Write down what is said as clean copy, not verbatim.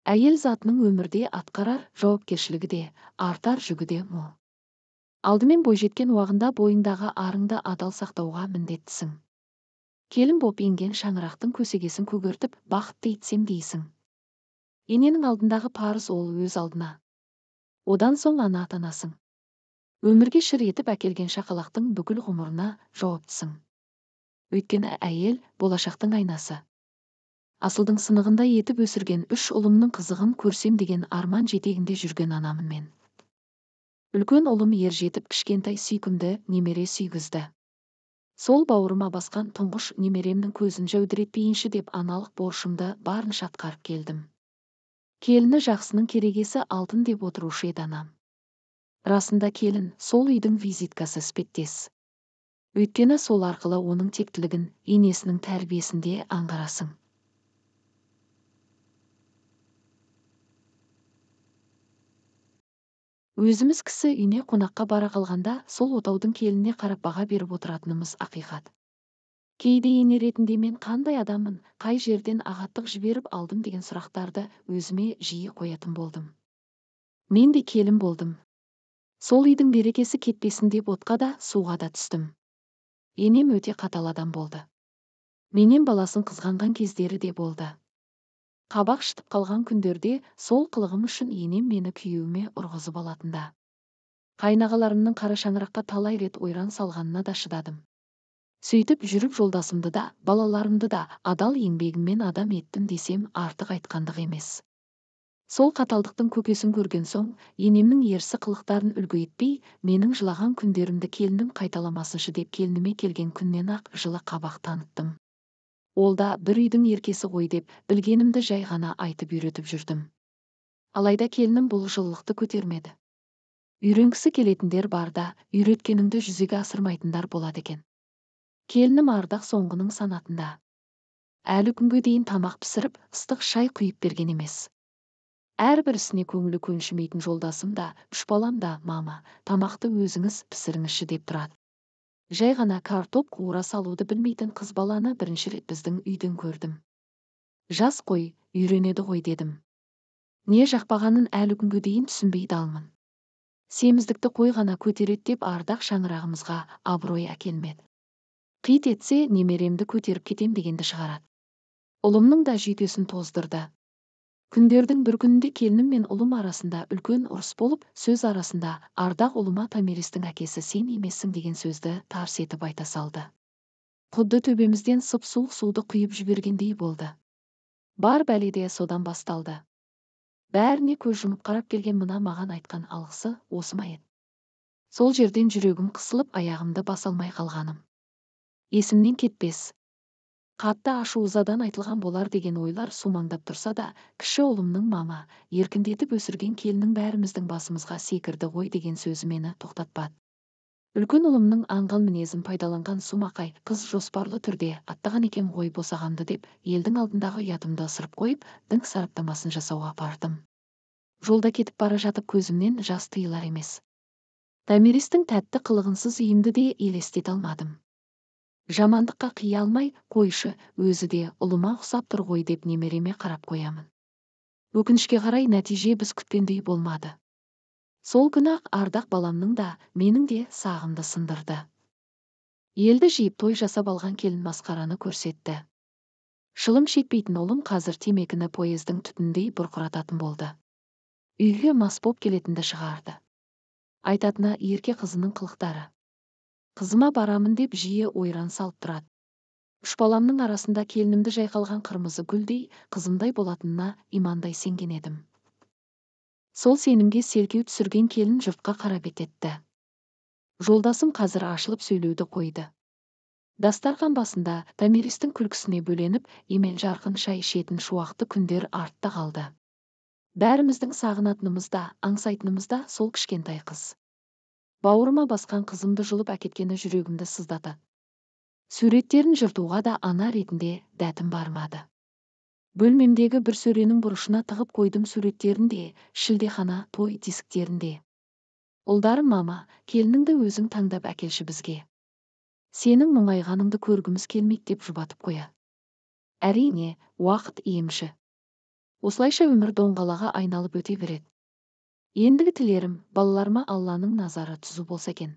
Әйел затының өмірде атқарар жауапкершілігі де, артар жүгі де мол. Алдымен бойжеткен уағында бойыңдағы арыңды адал сақтауға міндеттісің. Келін боп енген шаңырақтың көсегесін көгертіп, бақытты етсем дейсің. Ененің алдындағы парыз ол өз алдына. Одан соң ана атанасың. Өмірге шыр етіп әкелген шақалақтың бүкіл ғұмырына жауаптысың. Өйткені әйел болашақтың айнасы. Асылдың сынығындай етіп өсірген үш ұлымның қызығын көрсем деген арман жетегінде жүрген анамын мен. Үлкен ұлым ер жетіп, кішкентай сүйкімді немере сүйгізді. Сол бауырыма басқан тұңғыш немеремнің көзін жәудіретпейінші деп аналық борышымды барынша атқарып келдім. Келіні жақсының керегесі алтын деп отырушы еді анам. Расында келін сол үйдің визиткасы іспеттес. Өйткені сол арқылы оның тектілігін, енесінің тәрбиесінде аңғарасың. Өзіміз кісі үйіне қонаққа бара қалғанда сол отаудың келініне қарап баға беріп отыратынымыз ақиқат. Кейде ене ретінде мен қандай адаммын, қай жерден ағаттық жіберіп алдым деген сұрақтарды өзіме жиі қоятын болдым. Мен де келін болдым. Сол үйдің берекесі кетпесін деп отқа да, суға да түстім. Енем өте қатал адам болды. Менен баласын қызғанған кездері де болды. Қабақ шытып қалған күндерде сол қылығым үшін енем мені күйеуіме ұрғызып алатында. Қайнағаларымның қара шаңыраққа талай рет ойран салғанына да шыдадым. Сөйтіп жүріп жолдасымды да, балаларымды да адал еңбегіммен адам еттім десем артық айтқандық емес. Сол қаталдықтың көкесін көрген соң, енемнің ерсі қылықтарын үлгі етпей, менің жылаған күндерімді келінім қайталамасыншы деп келініме келген күннен-ақ жылы қабақ таныттым. Ол да бір үйдің еркесі ғой деп білгенімді жай ғана айтып үйретіп жүрдім. Алайда келінім бұл жылылықты көтермеді. Үйренгісі келетіндер бар да, үйреткеніңді жүзеге асырмайтындар болады екен. Келінім Ардақ соңғының санатында. Әлі күнге дейін тамақ пісіріп, ыстық шай құйып берген емес. Әрбір ісіне көңілі көншімейтін жолдасым да, үш балам да, мама, тамақты өзіңіз пісіріңізші деп тұрады. Жай ғана картоп қуыра салуды білмейтін қыз баланы бірінші рет біздің үйден көрдім. Жас қой, үйренеді ғой дедім. Не жақпағанын әлі күнге дейін түсінбей далмын. Семіздікті қой ғана көтереді деп Ардақ шаңырағымызға абырой әкелмеді. Қит етсе, немеремді көтеріп кетем дегенді шығарады. Ұлымның да жүйкесін тоздырды. Күндердің бір күнінде келінім мен ұлым арасында үлкен ұрыс болып, сөз арасында Ардақ ұлыма Томиристің әкесі сен емессің деген сөзді тарс етіп айта салды. Құдды төбемізден сып-суық суды құйып жібергендей болды. Бар бәле де содан басталды. Бәріне көз жұмып қарап келген мына маған айтқан алғысы осы ма еді? Сол жерден жүрегім қысылып, аяғымды баса алмай қалғаным. Есімнен кетпес. Қатты ашу ызадан айтылған болар деген ойлар сумаңдап тұрса да, кіші ұлымның мама, еркіндетіп өсірген келіннің бәріміздің басымызға секірді ғой деген сөзі мені тоқтатпады. Үлкен ұлымның аңғал мінезін пайдаланған сумақай қыз жоспарлы түрде аттаған екен ғой босағамды деп елдің алдындағы ұятымды ысырып қойып, дін сараптамасын жасауға бардым. Жолда кетіп бара жатып көзімнен жас тыйылар емес. Томиристің тәтті қылығынсыз үйімді де елестете алмадым. Жамандыққа қия алмай, қойшы, өзі де ұлыма ұқсап тұр ғой деп немереме қарап қоямын. Өкінішке қарай нәтиже біз күткендей болмады. Сол күні-ақ Ардақ баламның да, менің де сағымды сындырды. Елді жиып той жасап алған келін масқараны көрсетті. Шылым шекпейтін ұлым қазір темекіні поездың түтіндей бұрқырататын болды. Үйге мас боп келетінді шығарды. Айтатыны ерке қызының қылықтары. Қызыма барамын деп жиі ойран салып тұрады. Үш баламның арасында келінімді жайқалған қырмызы гүлдей, қызымдай болатынына имандай сенген едім. Сол сенімге селкеу түсірген келін жұртқа қарап ететті. Жолдасым қазір ашылып сөйлеуді қойды. Дастархан басында Томиристің күлкісіне бөленіп, емен жарқын шай ішетін шуақты күндер артта қалды. Бәріміздің сағынатынымыз да, аңсайтынымыз да сол кішкентай қыз. Бауырыма басқан қызымды жұлып әкеткені жүрегімді сыздатады. Суреттерін жыртуға да ана ретінде дәтім бармады. Бөлмемдегі бір сөренің бұрышына тығып қойдым суреттерін де, шілдехана той дисктерін де. Ұлдарым мама, келініңді өзің таңдап әкелші бізге. Сенің мұңайғаныңды көргіміз келмейді деп жұбатып қояды. Әрине, уақыт емші. Осылайша өмір доңғалаға айналып өте береді. Ендігі тілерім, балаларыма Алланың назары түзу болса екен.